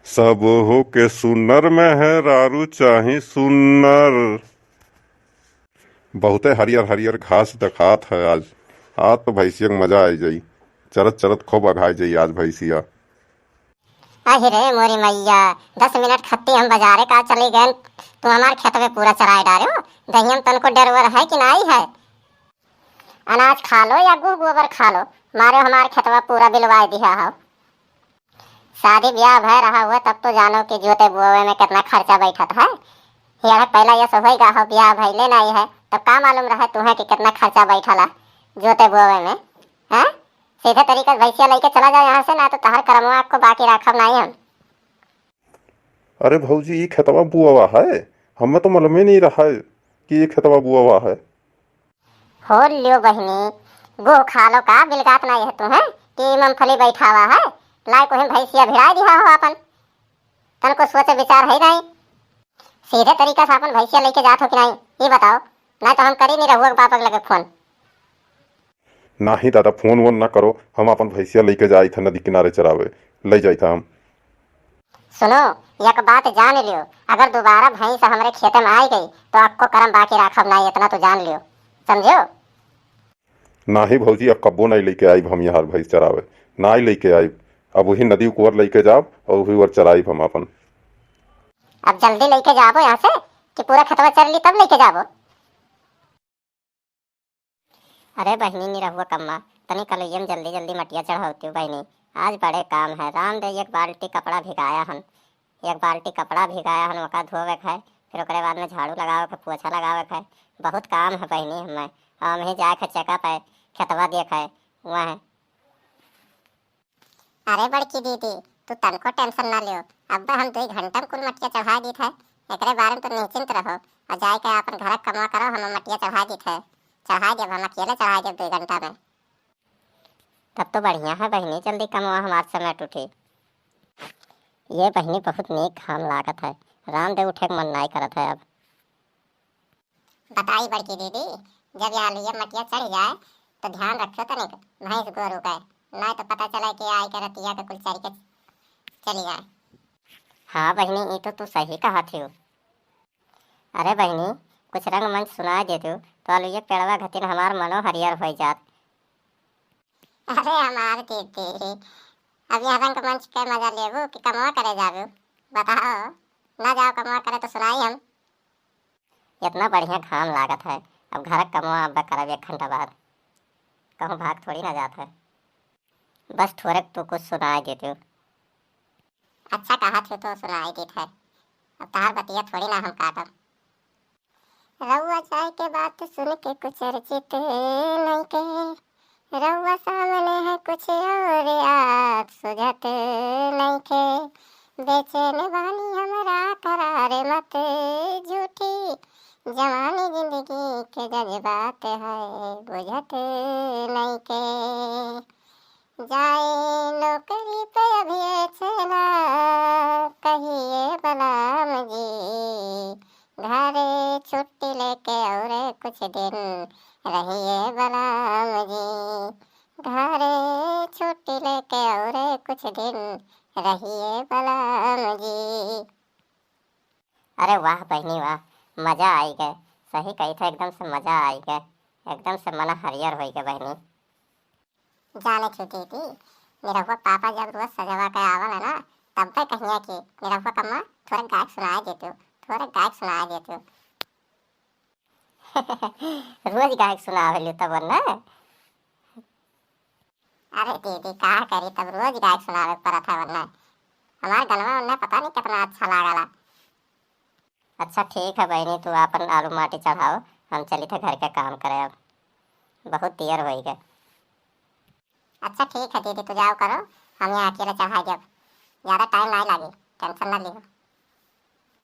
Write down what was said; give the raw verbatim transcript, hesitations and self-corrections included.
सब होके सुन्नर मेहरारू चाही सुन्नर। बहुते हरियर हरियर घास देखात है आज। आज तो भैंसिया के मजा आई जाई, चरत चरत खूब अघाई जाई आज भैंसिया। अहि रे मोरी मैया, दस मिनट खत्ती हम बजारे का चली गए, तू हमार खेतवे पूरा चराए डारे हो। गहियम तनको डेरवर है कि नाई है? अनाज खा लो या गू गोबर खा लो, मारे हमार खेतवा पूरा बिलवाए दिहा हो। शादी ब्याह भय रहा हुआ तब तो जानो कि जोते बोवे में कितना खर्चा बैठत है। हियारे पहला ये सब होई गा हो, ब्याह भइले नाई है, तब का मालूम रहे तुम्हें कि कितना खर्चा बैठला जोते बोवे में, हैं? सीधे तरीका से भैंसिया लेके चला जाओ यहाँ से, ना तो तहर करमवा को बाकी राखब नाई हम। अरे भौजी, ई खेतवा बुआवा है, हमें तो मालूमे नहीं रहा है कि ई खेतवा बुआवा है। हो लियो बहिनी, गो खा लो का, बिलगात नाई है तुम्हें कि मूंगफली बैठावा है, लाए कोई भैंसिया भिड़ाए दिहा हो अपन, तनको सोच विचार है नहीं। सीधे तरीका से अपन भैंसिया लेके जात हो कि नहीं, ये बताओ, नहीं तो हम करी नहीं रहुआ के पापा के लगे फोन। नाही दादा, फोन वोन ना करो, हम अपन भैंसिया लेके जाइत है नदी किनारे चरावे, ले जाइत है हम। सुनो, एक बात जान लियो, अगर दोबारा भैंस हमरे खेते में आई गई तो आपको करम बाकी राखब नाई, इतना तो जान लियो, समझो? नाही भौजी, अब कब्बो नाई लेके आइब हम यहाँ भैंस चरावे, नाई लेके आइब। अब वही नदी कुवर लेके जाब और वही ओर चराइब हम अपन। अब जल्दी लेके जाबो यहाँ से कि पूरा खेतवा चर ली तब लेके जाबो। अरे बहिनी निरहुआ कम्मा, तनी कलुइयम जल्दी जल्दी मटिया चढ़ौतियो बहिनी, आज बड़े काम है। राम दे, एक बाल्टी कपड़ा भिगाया हन, एक बाल्टी कपड़ा भिगाया हन, ओका धोवे के है, फिर ओकरे बाद में झाड़ू लगावे के, पोछा लगावे के है। बहुत काम है बहिनी हमें, हम ही जाए के चेकअप है, खेतवा देख है, वहाँ। अरे बड़की दीदी, तू तनको टेंशन ना लियो, अब हम दुई घंटा में कुल मटिया चढ़ा दीत है, एकरे बारे में तो निश्चिंत रहो। और जाए के अपन घर कमवा करो, हम मटिया चढ़ा दीत है, चढ़ा देब हम, अकेले चढ़ा देब दुई घंटा में। तब तो बढ़िया है बहिनी, जल्दी कमवा हमार समेट उठी। ये बहिनी बहुत नीक घाम लागत है, राम दे उठे के मन नाई करत है अब। बताई बड़की दीदी, जब ये आलू ये मटिया चढ़ जाए तो ध्यान रखियो तनिक भैंस गोरू के, नाई तो पता चले कि आई के रतिया के कुल चर के चली जाए। हाँ बहिनी, ई तो तू सही कहा थियो। अरे बहिनी, कुछ रंगमंच सुनाए देतियो तो आलू ये पेड़वा घतिन हमार मनो हरियर हो जात। अरे हमार दीदी, अब यह रंगमंच के मजा लेबू कि कमवा करे जाबू? बताओ, ना जाओ कमवा करे तो सुनाई हम। इतना बढ़िया घाम लागत है, अब घर कमवा अब करब एक घंटा बाद, कहूँ भाग थोड़ी ना जात है। बस थोड़े तू कुछ सुनाए देतियो। अच्छा कहा थियो तो सुनाई देत है, अब तहार बतिया थोड़ी ना हम काटब। रउआ जाए के बात सुन के कुछ अर्जित नइखे, रउआ सामने है कुछ और आँख सुझत नइखे। बेचैन बानी हमरा करार मत झूठी, जवानी जिंदगी के जज्बात है बुझत नइखे। जाए नौकरी पे अभी चला, कहिए बलराम जी, घरे छुट्टी लेके और कुछ दिन रहिए बलराम जी, घरे छुट्टी लेके और कुछ दिन रहिए बलराम जी। अरे वाह बहिनी वाह, मजा आई गए, सही कही था, एकदम से मजा आई गए, एकदम से मन हरियर होई गए बहिनी। जाने क्यों दीदी, निरहुआ पापा जब रोज सजवा के आवन है ना, तब पे कहिए कि निरहुआ कम्मा थोड़ा गायक सुनाए देते हो, थोड़ा गायक सुनाए देते हो। रोज गायक सुनावे ले तब ना। अरे दीदी, का करी, तब रोज गायक सुनावे के पड़त है वरना। हमार गनवा उन्हें पता नहीं कितना अच्छा लागला। अच्छा ठीक है बहिनी, तू आपन आलू माटी चढ़ाओ, हम चली थे घर के काम करे अब, बहुत देर होई गए। अच्छा ठीक है दीदी, तू जाओ करो, हम यहाँ अकेले चढ़ा देब, ज़्यादा टाइम नहीं लागी, टेंशन ना लियो।